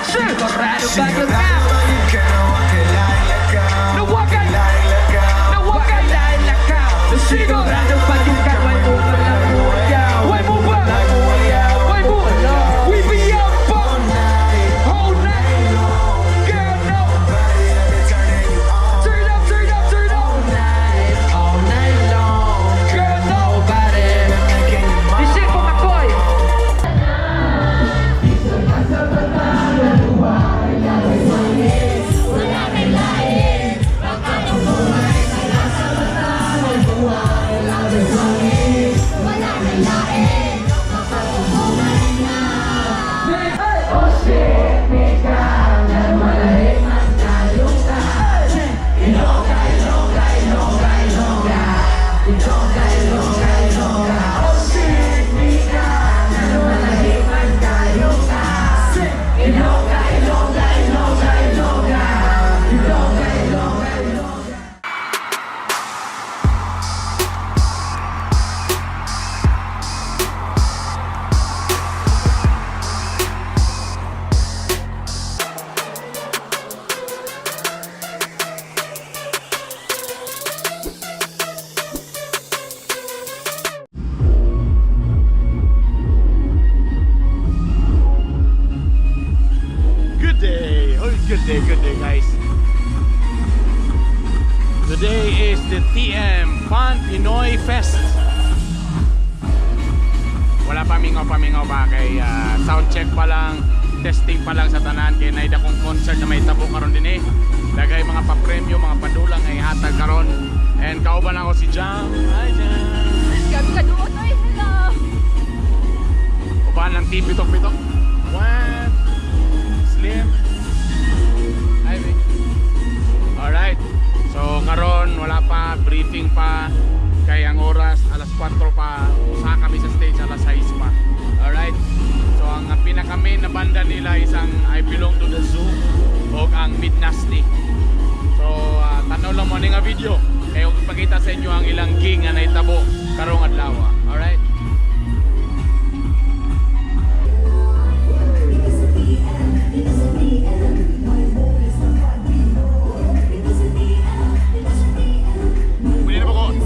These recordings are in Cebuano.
Sigurado ba you can walk a line like a Walk a line like a Walk a line like a Sigurado ba yung kaway mo wala mo ayaw? Way mo ba? Way mo? We be up all night, all night long. Girl, no. Body that be turning you on. Turn up, turn up, turn up. All night, all night long. Girl, no. Nobody Making you mine. This shit for McCoy. Good day! Oh, good day guys. Today is the TM Fun Pinoy Fest. Wala pa mingaw-pamingaw ba kay sound check pa lang, testing pa lang sa tanan kay naida kong concert na may tabo karon din eh. Dagay mga papremyo, mga padulang ay hatag karon. And kauban ako si Jam. Hi Jam. Gabi ka doon, oy. Hello. Uban ng team bitok-bitok. One. Slim. Hi, Vic. Alright. So, karon wala pa, briefing pa. Kay ang oras, alas 4 pa. Usa kami sa stage, alas 6 pa. Alright. So, ang pinaka-main na banda nila is ang I Belong to the Zoo o ang Mid Nasty. So, tanaw lang mo ni nga video. Kaya ipakita sa inyo ang ilang gig nga naitabo karong adlaw. Alright.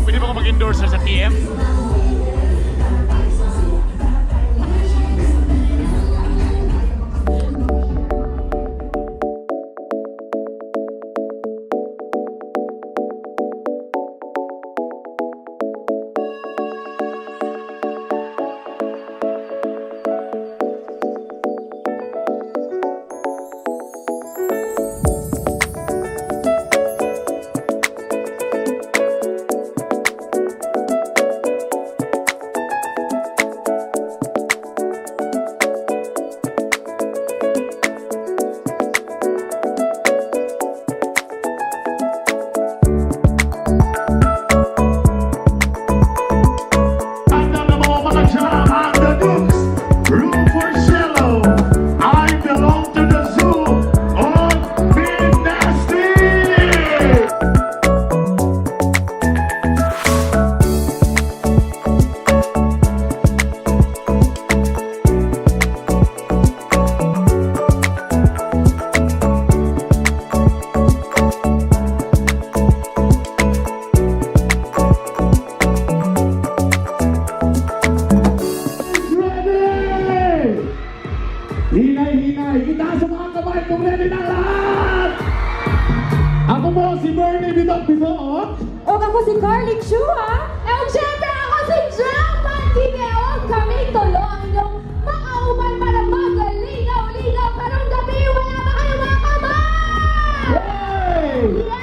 Pwede ba ko mag-endorser sa TM? Andam na mga mga jam ang The Dukes, Room for Cello, I Belong to the Zoo, on Big Nasty! Ready! Hinay-hinay, itaas ang mga kamay kung ready na lahat! Ako po si Bernie Bitok Bitok. O ako si Carly Chua. Eh, ug syempre ako si Jam Pantigeo. Kami tulo ang inyong makauban para magligaw-ligaw karong gabi. Wala ba kayong mga kamay? Hey! Yeah!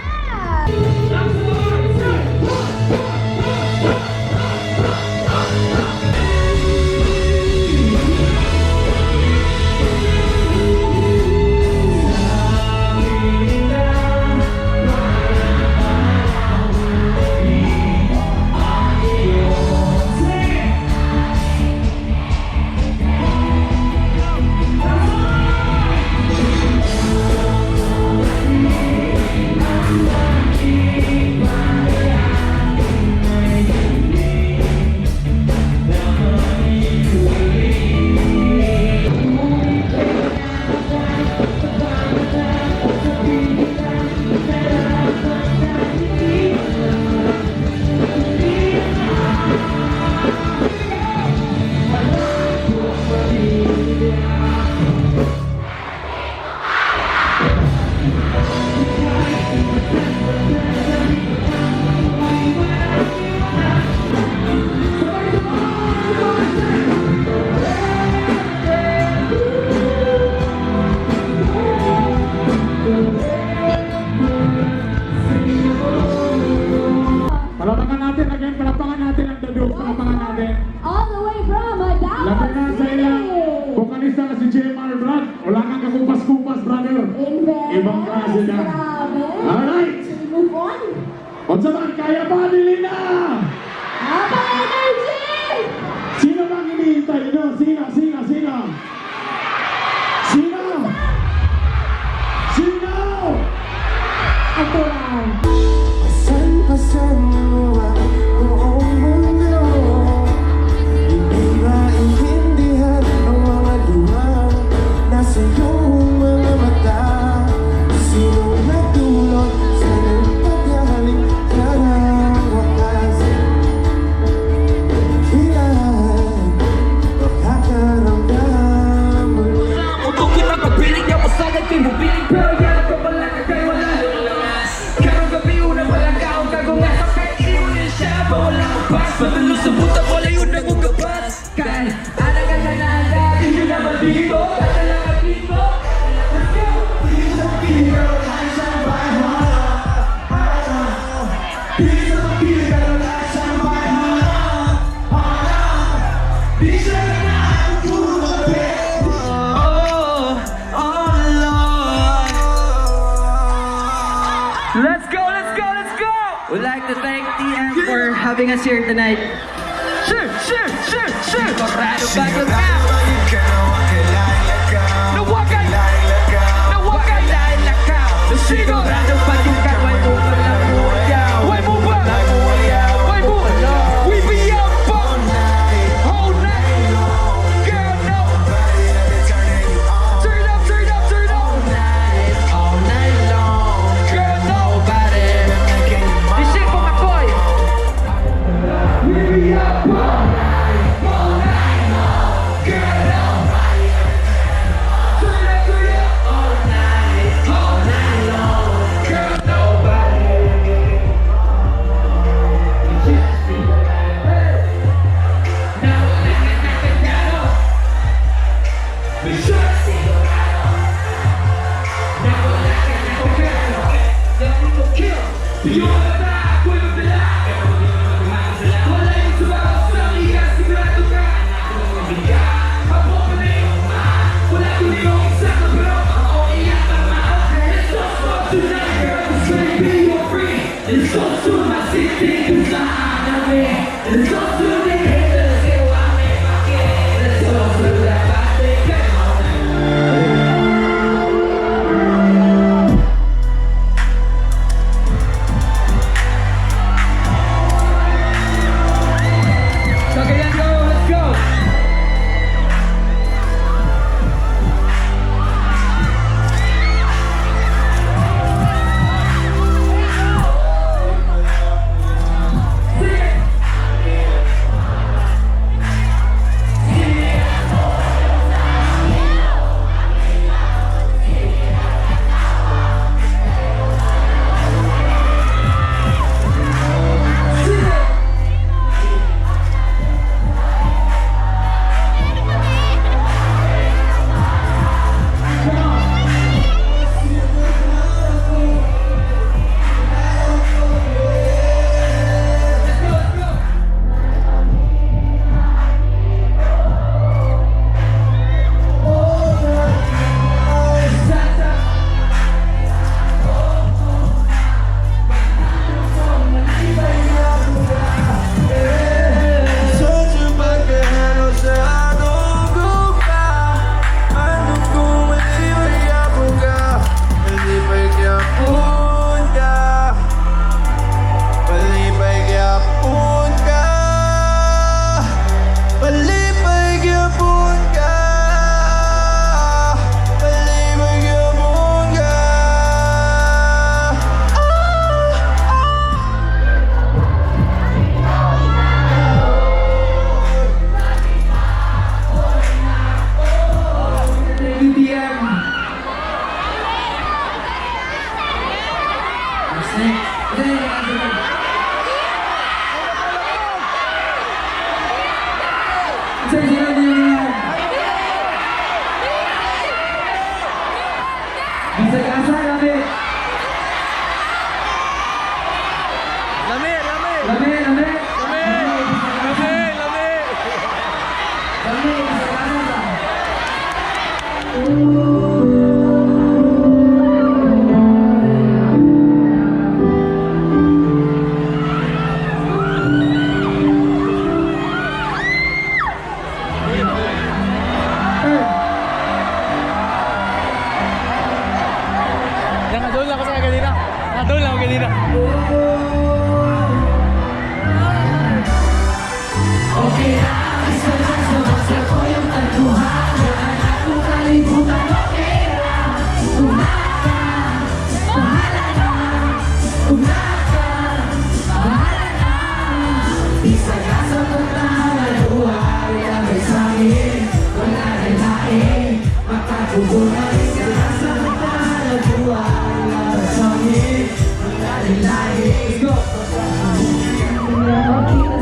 Smart Brad. Wala kang kakumpas-kumpas, brother. In fairness, Ibang klase na. Grabe. Alright. Should we move on? Unsa man, kaya ba ni Lina? Apa energy! Sino bang hinihintay nyo? Sino, sino, sino? Sino? Sino? Ito lang. Pasan-pasan mo ang buong mundo. Hindi maintindihan ang mga luhang nasa iyong mga mata. Sino nagdulot sa iyong paghahalik sa wakas? Kailan makakaramdam muli? Utok kita pagpiling ka masagad kay mubiling. Pero yan ang kabalaka kay wala. Karong gabi una wala ka ang kagunga. Kay iyon siya ba wala ko pas. Patulo sa buta wala yun ang gabas. Kay anak ka na nanda. Hindi na maldito. Kaya lang ang dito. Let's go! Oh, oh Lord. Let's go, let's go, let's go! We'd like to thank TM for having us here tonight. Sure, sure, sure, sure! Sigurado Nawakay! Nawakay! Sigurado pag yung kamay mo walang muyaw. Way mo ba? Way mo? We be up all night. Girl, no. Turn up, turn up, turn up. All night long. Girl, no. Nobody. This shit for my boy. We be up all night. Girl, no. Turn up, turn up. All night, all night long. Girl, nobody. Cagayan, go! Let's go! Nakadol ako sa kanina. Nakadol ako kanina.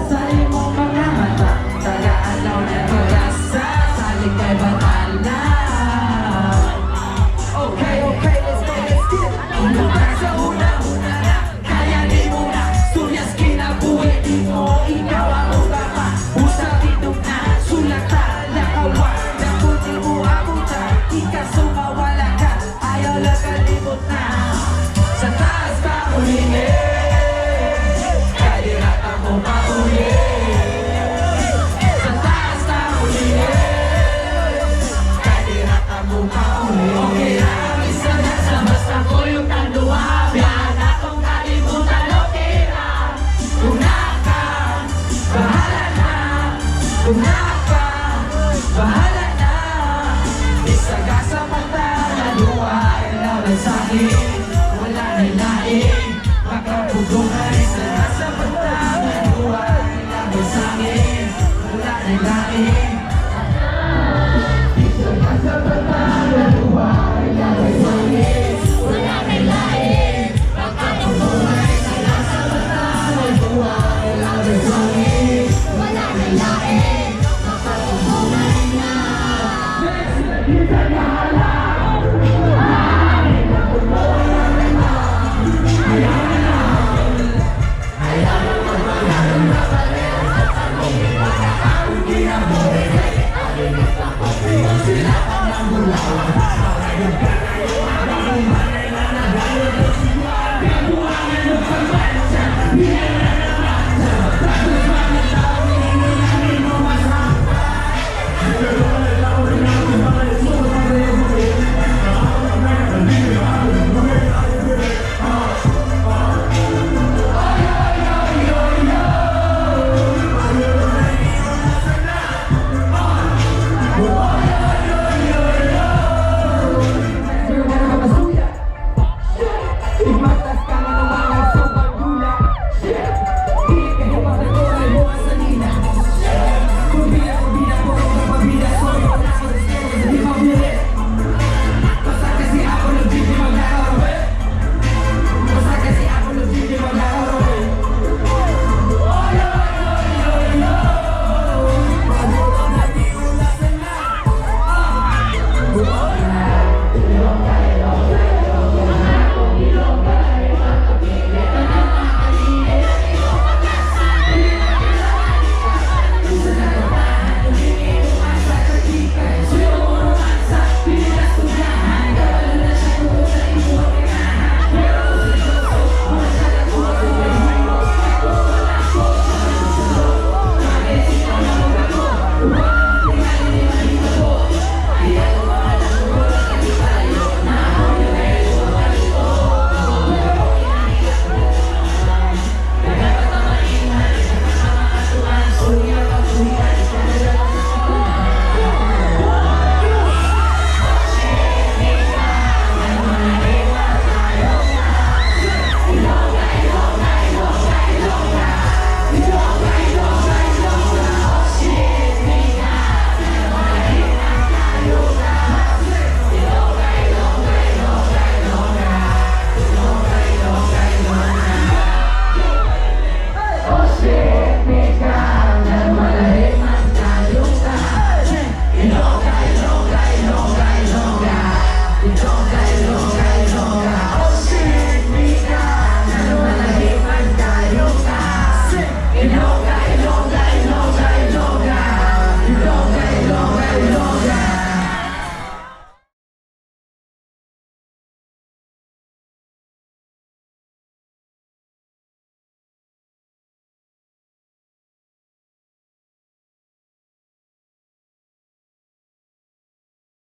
Sa imong mga mata, taga-alaw na pag-asa, salig kay batala. Okay, let's go, let's get it. Una sa una, una na, kaya ni mo na. Suryas kinabuhi mo, ikaw ang ubaba. Usa inog na, sulata, lakawa. Naputi mo abuta, ikasumawala ka. Ayaw lang kalimot na, sa taas pa humingi. Kahirap ako pauwi. Sa taas pa humingi. Kahirap ako pauwi. Okay lang, isa na sa basta ko yung tanduha. Biyahan akong kalimutan, okay lang. Kung naka, bahala na. Kung naka, bahala na. Isaga sa mata na luha ay laban sa akin.